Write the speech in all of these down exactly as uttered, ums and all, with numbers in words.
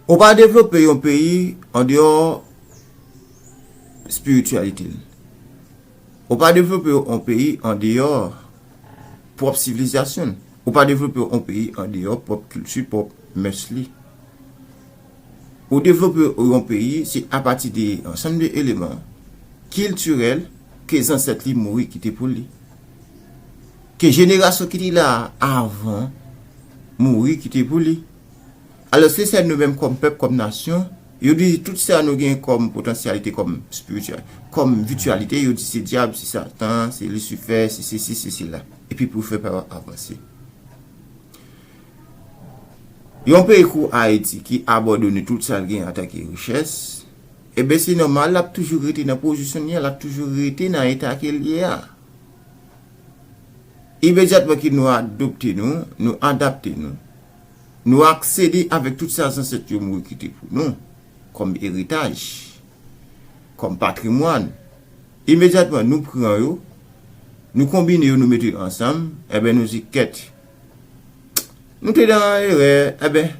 Ou pa devlope yon peyi andeyò espirityalite l. Ou pa devlope yon peyi andeyò pwòp sivilizasyon l. Ou pa devlope yon peyi andeyò pwòp kilti, pwòp mès li. Ou devlope yon peyi, se apati de ansanm de eleman kiltirèl ke zansèt li mouri kite pou li. Ke jenerasyon ki te la avan mouri kite pou li. Alò, se sa nou menm kòm pèp, kòm nasyon, yo di tout sa nou gen kòm potansyalite, kòm espirityal, kòm vityalite, yo di se dyab, se Satan, se Lisifè, se sesi, se sela. Epi pou fè pa yo avanse. Yon peyi kou Ayiti ki abandone tout sa l gen antanke richès, ebyen se nòmal, l ap toujou rete nan pozisyon li a, l ap toujou rete nan eta ke l ye a. Imedyatman ke nou adopte nou, nou adapte nou, nou aksede avèk tout sa zansèt yo mouri kite pou nou, kòm eritaj, kòm patrimwàn. Imedyatman, nou pran yo, nou konbine yo, nou mete yo ansanm, enben, nou di kèt. Nou te nan erè, enben,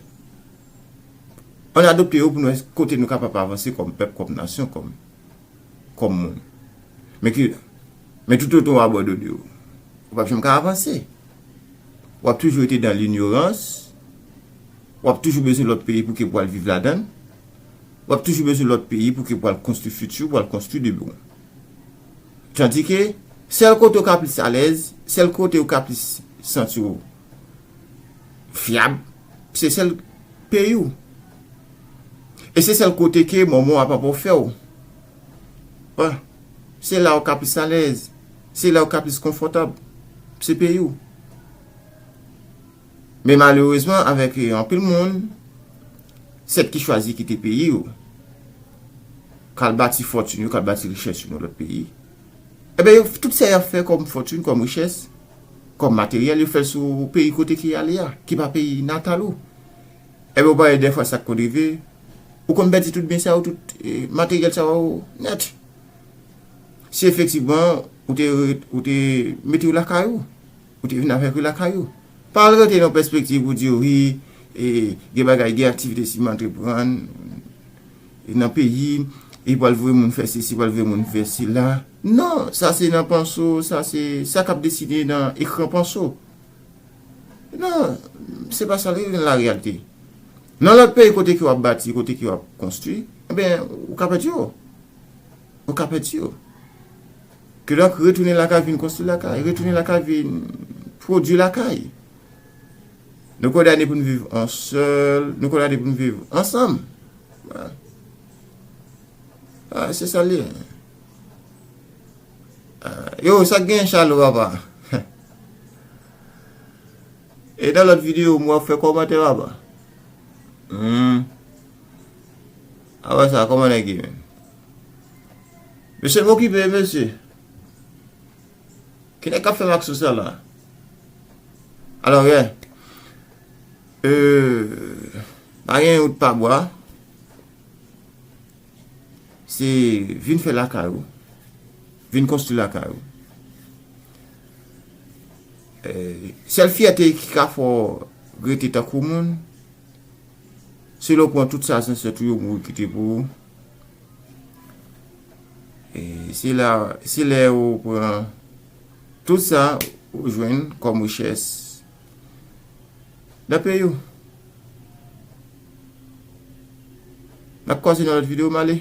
ann adopte yo pou nou wè kote nou kapab avanse kòm pèp, kòm nasyon, kòm, kòm moun. Men ki, men toutotan w abandone yo, ou p ap janm ka avanse. W ap toujou rete dan linyorans. W ap toujou bezwen lòt peyi pou ke pou al viv ladan l. W ap toujou bezwen lòt peyi pou ke pou al konstwi fiti w, pou al konstwi demen w. Tandike, sèl kote w ka plis alèz, sèl kote w ka plis santi w fyab, se sèl peyi w. E se sèl kote ke manman w ap ofè w. Wi. Se la w ka plis alèz. Se la w ka plis konfòtab. Se peyi w. Men malerezman, avèk, eh, anpil moun, sèt ki chwazi kite peyi yo, k al bati fòtin yo, k al bati richès yo nan lòt peyi, enben, yo, tout sa y ap fè kòm fòtin, kòm richès, kòm materyèl, yo fè l sou peyi kote ke y ale a, ki pa peyi natal ou. Enben, ou pa wè dèfwa sa k konn rive, ou konn pèdi tout byen sa yo, tout, eh, materyèl sa yo nèt. Si efektivman, ou te re-, ou te mete yo lakay ou, ou te vin avèk yo lakay ou. Pa al rete nan pèspektiv pou di, wi, e, gen bagay, gen aktivite si m antreprann, e, nan peyi, e pral voye moun fè sesi, pral voye moun fè sela. Non, sa se nan panse w, sa se sa k ap desine nan ekran panse w. Non, se pa sa li nan lareyalite. Nan lòt peyi kote ke w ap bati, kote ke w ap konstwi, enben, ou ka pèdi yo. Ou ka pèdi yo. Kidonk, retounen lakay, vin konstwi lakay, retounen lakay, vin pwodui lakay. Nou kondane pou n viv an sèl, nou kondane pou n viv ansanm. Voilà. Ah, se sa l ye. Ah, yo, sa k gen, Chalo, papa? E nan lòt videyo, m wè w ap fè kòmantè, papa. Hmm. Apre sa, kòman nèg ye menm? Mesye, m okipe, mesye. Ki nèg k ap fè m ak sou sa la? Alò, yeah. Euh, pa gen wout pa bwa. Se vin fè lakay ou. Vin konstwi lakay ou. Eh, sèl fyète ki ka fè w rete tankou moun, se lè w pran tout sa zansèt ou yo mouri kite pou ou. E se la, se lè ou pran tout sa ou jwenn kòm richès nan peyi w. N ap kwaze nan lòt videyo, m ale.